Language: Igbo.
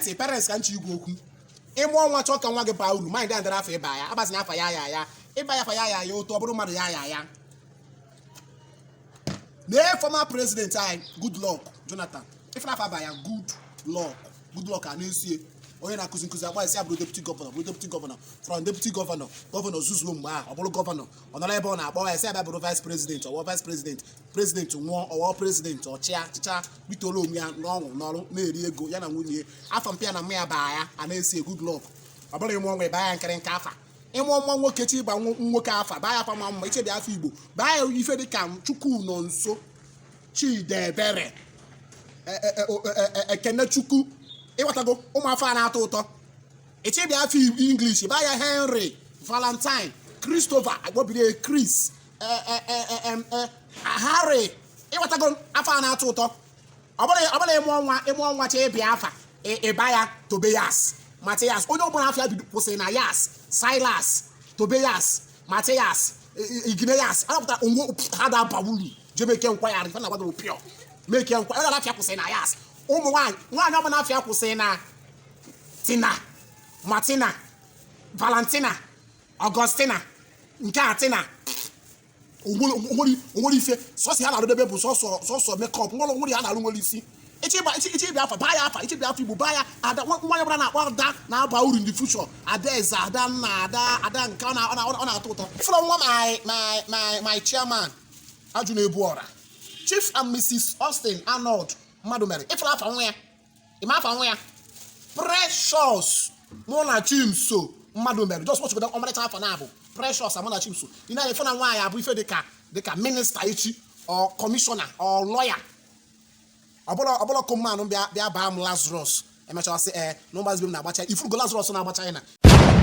Ntị, parents, ka nchi igwe okwu. Ịmụọ nwa, chọọ ka nwa gị baa uru, mind ya ndara afọ ịba ya, agbazina afa ya ya ya. Ịba ya afa ya ya ya, otu ọ bụrụ mmadụ ya ya ya. Nee former president anyị, Goodluck Jonathan. Ife afa ba ya Good Luck, Good Luck a na-esie onye na-akụzi nkụzi, agba isi abụrụ deputy governor, bụrụ deputy governor, from deputy governor, governor zuzuo. Mgbe ahụ ọ bụrụ governor, ọ nọrọ ebe ọ na-akpọ ya, esi abịa bụrụ vice president, ọwọ vice president, president nwụọ, ọwọ president, ọchịa chịcha, bitolu onwe ya n'ọnwụ n'ọrụ, na-eri ego ya na nwunye. Afọ mpịa na mma ya baa ya a na-esi Good Luck. Ọ bụrụ ịmụọ nwa, ịbaa ya nkịrịnka afa. Ịmụọ nwa nwoke, chi ịgba nwoke afa, baa ya afa ma mma. Ichebi afọ Igbo, baa ya ife dị ka Chukwu nọ nso, Chidebere, Ekenechukwu. Ịghọtago? Ụmụ afọ a na-atọ ụtọ. Ichebi afọ English, baa ya Henry, Valentine, Christopher, akpọbiri Chris, Harry. Ịghọtago? Afọ a na-atọ ụtọ. Ọ bụrụ ịmụọ nwa chee ịbịa afa, ịba ya Tobias, Matias. Onye ọbụla afọ ya bido kwụsịrị na Yas, Silas, Tobias, Matias, Igneyas, anapụta onwe ha da-aba uru. Jemeke nkwa ya ife na-agbado pịọ meke nkwa. Onye afịa kwụsịrị na Yas, ụmụ nwaanyị, nwaanyị ọbụla afịa kwụsịrị na Tina, Martina, Valentina, Augustina, nke a Tina, onwere ife sọsọ ha na-arụdebe bụ sọsọ makeup. Nwere ha na-arụ, nwere isi. Iche ịbịa afa, baa ya afa. Iche ịbịa afa Igbo, baa ya Ada. Nwaanyị ọbụla na-akpọ Ada na-aba uru in the future. Ada eze, ada nna, ada, ada nke ọ na-atọ ụtọ. From nwa my chairman, ajụ na-ebu ọra, Chief and Mrs. Austin Arnold mmadụ mere. Ịfụrụ afa nwa ya, ịma afa nwa ya, Precious mụ na Chimso mmadụ mere. Just watch ọmarịcha afa na-abụ Precious mụ na Chimso. Ị na-efe na nwaanyị abụ ife dịka minister echi, ọ commissioner, ọ lawyer. Ọbụla kụmmanụ bịa bịa baa m Lazarus, emechaa sị ee na ụmụazị be m na-agbacha ifurugo. Lazarus na-agba China.